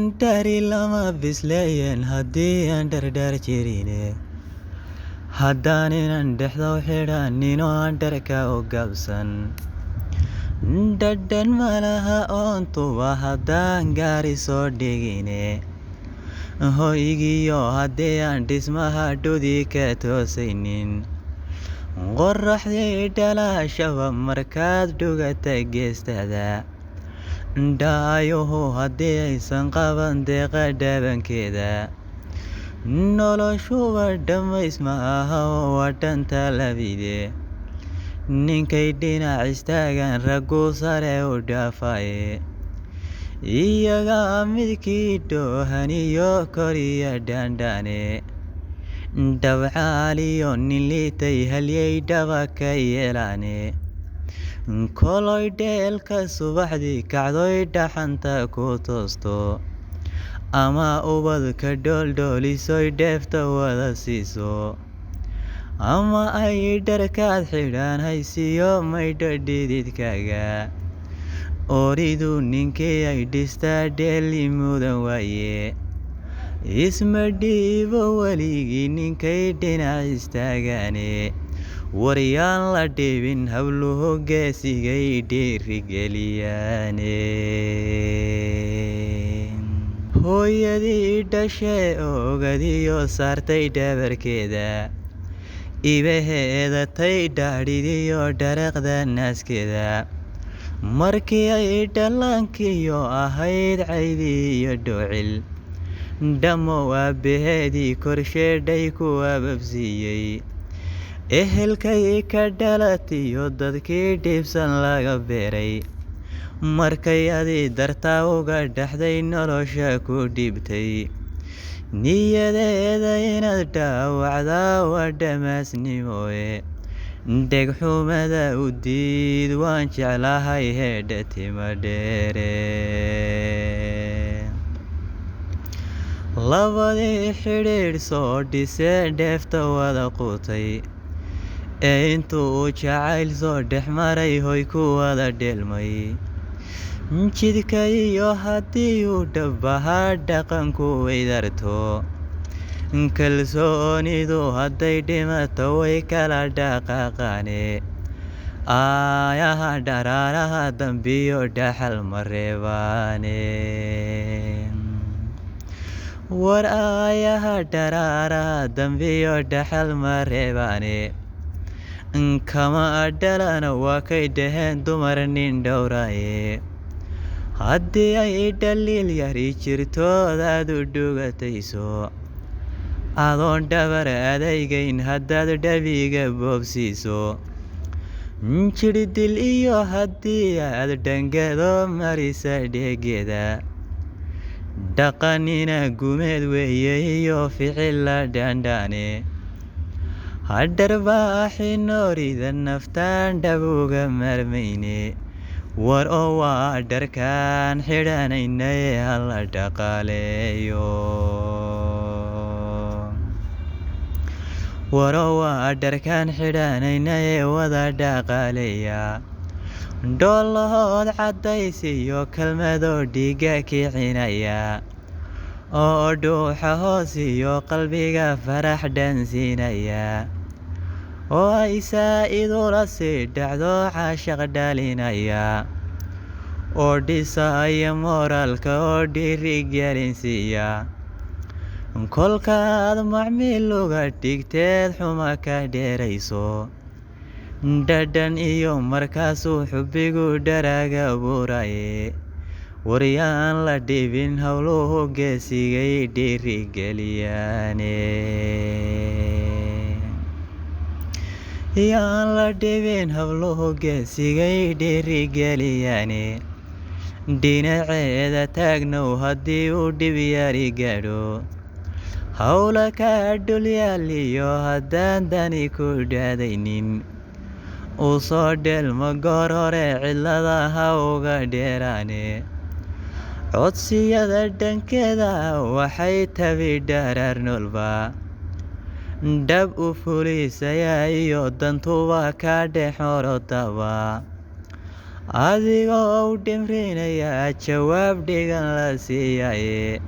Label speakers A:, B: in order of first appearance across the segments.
A: Dari lama bisleeyeen haddii aan dhardhaar jirine. Haddaan inan dhexda u xidhanin oo aan dharka u gabsan. Dhadhan malaha oontuba haddaan gaari soo dhigine. Hoygiyo haddii aan dhismaha dhudi ka toosaynin. Qorraxdii dhalaashaba markaad dhugata geestada. Dhaayuhu haddii aysan qaban deeqa dhabankeeda. Noloshuba dhammays ma aha oo waa dhanta labide. Ninkay dhinac istaagaan raggu sare u dhaafaye. Iyagaa midkii dhoohaniyo koriya dhaandhaane. Dhabcaaliyo nin liitay halyey dhaba ka yeelaane. Koloy dheelka subaxdii kacdoy dhaxanta ku toosto. Ama ubadka dhooldhoolisoy dheefta wada siiso. Ama ay dharkaad xidhaan haysiyo maydho dhididkaaga. Oridu ninkii ay dhistaa dheeli mudan waaye. Isma dhiibo weligii ninkay dhinac istaagaane. Waryaan la dhibin habluhu geesigay dhiirigeliyaane. Hooyadii dhashee oogadiyo saartay dhabarkeeda. Ibaheeda tay dhaadhidiyo dharaqda naaskeeda. Markii ay dhallaankiyo ahayd caydii iyo dhoocil. Dhammow aabbaheedii korsheedhay ku ababsiiyey. Ehelkay ka dhalatiyo dadkii dhibsan laga beeray. Markay adi dartaa uga dhaxday nolosha ku dhibtay. Niyadeeda inaad dhaawacdaa waa dhammaasnimoe. Dhegxumada u diid waan jeclahay heedha tima dheere. Labadii xidhiidh soo dhisee dheefta wada quutay. Ee intuu uu jacayl soo dhex maray hoy ku wada dheelmay. Jidka iyo haddii uu dhabaha dhaqanku weydarto. Kalsoonidu hadday dhimato way kala dhaqaaqaane. Aayaha dharaaraha dambiyo dhaxal ma reebaane. War aayaha dharaaraha dambiyo dhaxal ma reebaane. Kama dhalana waa kay dhaheen dumar nin dhowraaye. Haddii ay dhaliil yari jirtood aad u dhugatayso. Adoon dhabar adaygayn haddaad dhabiga boobsiiso. Jirdil iyo haddii aad dhangado marisa dhegeeda. Dhaqanina gumeed weeye iyo ficil la dhaandhaane. Hadharbaaxi noorida naftaan dhab uga marmayne. War oo waa dharkaan xidhanaynaye hala dhaqaaleeyo. War oo waa dharkaan xidhanaynaye wada dhaqaaleeya. Dhoolahood caddays iyo kelmado dhiigga kicinaya. Oo dhuuxa hoos iyo qalbiga farax dhansiinaya. Oo ay saa'id ula sii dhacdo caashaq dhalinaya. Oo dhisaya mooraalka oo dhiirigelin siiya. Kolkaad macmiil uga dhigteed xuma ka dheerayso. Dhadhan iyo markaasuu xubbigu dharaga abuuraye. Waryaan la dhibin hawluhu geesigay dhiirigeliyaane. Yaan la dhibin habluhu geesigay dhiirigeliyaane. Dhinaceeda taagnow haddii uu dhib yari gaadho. Hawla kaa dhul yaaliyo haddaan dani ku dhaadaynin. U soo dheelmo goor hore cidlada ha uga dheeraane. Codsiyada dhankeeda waxay tabi dharaar noolba. Dhab u fulisaya iyo dantuba ka dhex orodaba. Adigoo u dhimrinaya jawaab dhigan la siiyaye,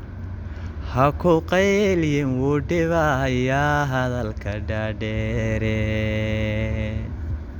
A: ha ku qaylyin, wuu dhibahayaa hadalka dhaadheere.